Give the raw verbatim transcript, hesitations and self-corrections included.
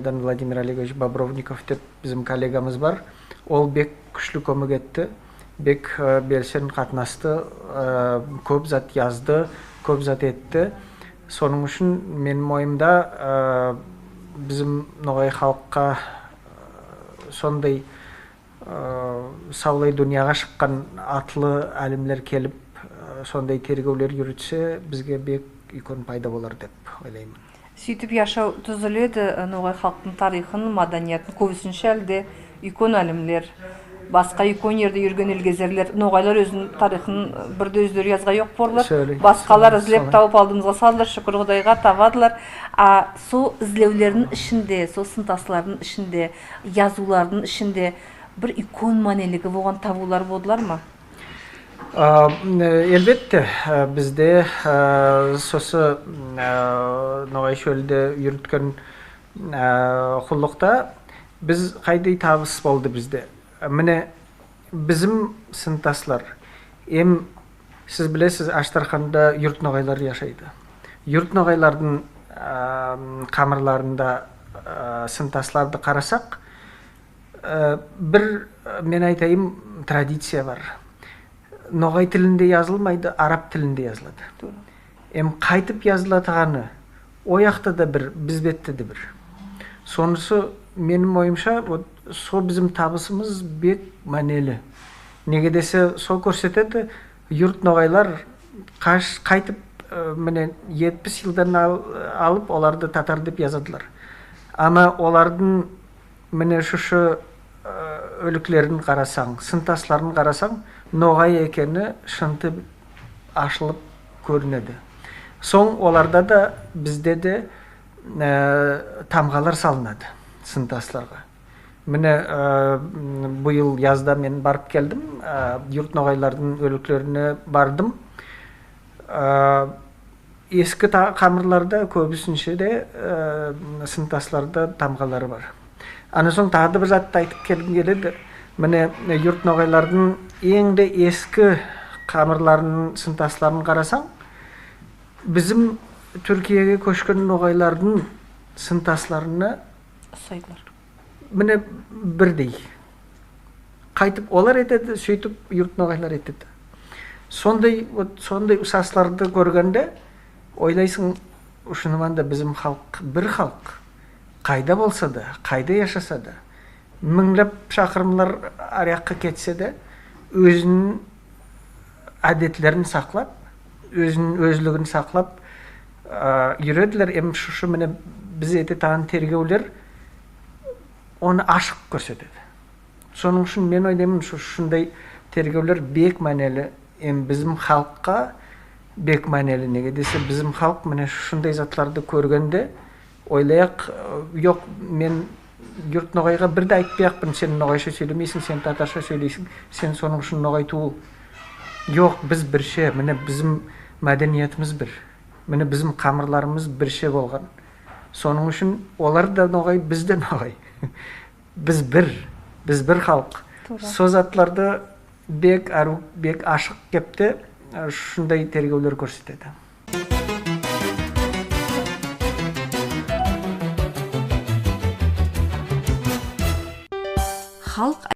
Владимир Олегович Бобровников деп бизим коллегамыз бар. Ол бек куьшли коьмек этти, бек э, белсен катнасты, э, коьп зат язды, коьп зат этти. Сонынъ уьшин меним ойымда э, бизим ногай халкка э, сондай э, савлай дуныяга шыккан атлы алимлер келип, э, сондай тергевлер юритсе, бизге бек уьйкен пайда болар деп ойлайман. Суьйтип яшав туьзиледи, э, ногай халктынъ тарихын, маданиятын коьбисинше аьлде уьйкен алимлер, баска уьйкен ерде юрген илгезерлер, ногайлар оьзининъ тарихын бир де оьзлери язган йок боларлар. Баскалар излеп тавып алдымызга салдылар, шуькир Кудайга, табадылар. А сол излевлердинъ ишинде, сол сынтаслардынъ ишинде, язувлардынъ ишинде бир уьйкен маьнелиги болган табувлар болдылар ма? А, м, э, Эльбетте, э, бизде э, сосы м, э, Ногай шоьлде юриткен э, куллыкта биз кайдай табыс болды бизде. Мине, бизим сынтаслар, эм сиз билесиз, Аштарханда юрт ногайлар яшайды. Юрт ногайлардынъ э, камырларында э, сынтасларды карасак, э, бир, э, мен айтайым, традиция бар. Ногай тилинде язылмайды, араб тилинде язылады. Эм кайтип язылатаганы, о якта да бир, биз бетте де бир. Сонысы, меним ойымша, вот сол бизим табысымыз бек маьнели. Неге десе, сол коьрсетеди, юрт ногайлар каш-, кайтип, э, мине, етпис йылдан ал- алып оларды татар деп язадылар. Ама олардынъ мине шушы э, оьликлерин карасанъ, сынтасларын карасанъ, ногай экени шынты ашылып коьринеди. Сонъ оларда да, бизде де э, тамгалар салынады сынтасларга. Мине, э, м, быйыл язда мен барып келдим, э, юрт ногайлардынъ оьликлерине бардым. Э, Эски та- камырларда коьбисинше де э, сынтасларда тамгалары бар. Аннан сонъ тагы да бир затты айтып келгим келеди. Мине, юрт ногайлардынъ энъ де эски камырларынынъ сынтасларын карасанъ, бизим Туьркиеге коьшкен ногайлардынъ сынтасларына Усайдылар. Мине, бирдей. Кайтип олар этеди, суьйтип юрт ногайлар этеди. Сондай, вот, сондай усасларды коьргенде ойлайсынъ, шыныман да бизим халк бир халк. Кайда болса да, кайда яшаса да, мынълап шакырымлар ариякка кетсе де, оьзининъ аьдетлерин саклап, оьзин, оьзлигин саклап э, юредилер. Эм шушы мине биз этетаган тергевлер оны ашык коьрсетеди. Сонынъ уьшин мен ойлайман, шу- шундай тергевлер бек маьнели, эм бизим халкка бек маьнели. Неге десе, бизим халк мине шундай затларды коьргенде, ойлаяк, э, йок, мен юрт ногайга бир де айтпаякпан, сен ногайша соьйлемейсинъ, сен татарша соьйлейсинъ, сен сонынъ уьшин ногай тувыл. Йок, биз бирше, мине бизим маьдениятымыз бир. Мине бизим камырларымыз бирше болган. Сонынъ уьшин олар да ногай, биз де ногай. Биз бир, биз бир халк. Сол затларды бек арув, бек ашык кепте э, шундай тергевлер коьрсетеди.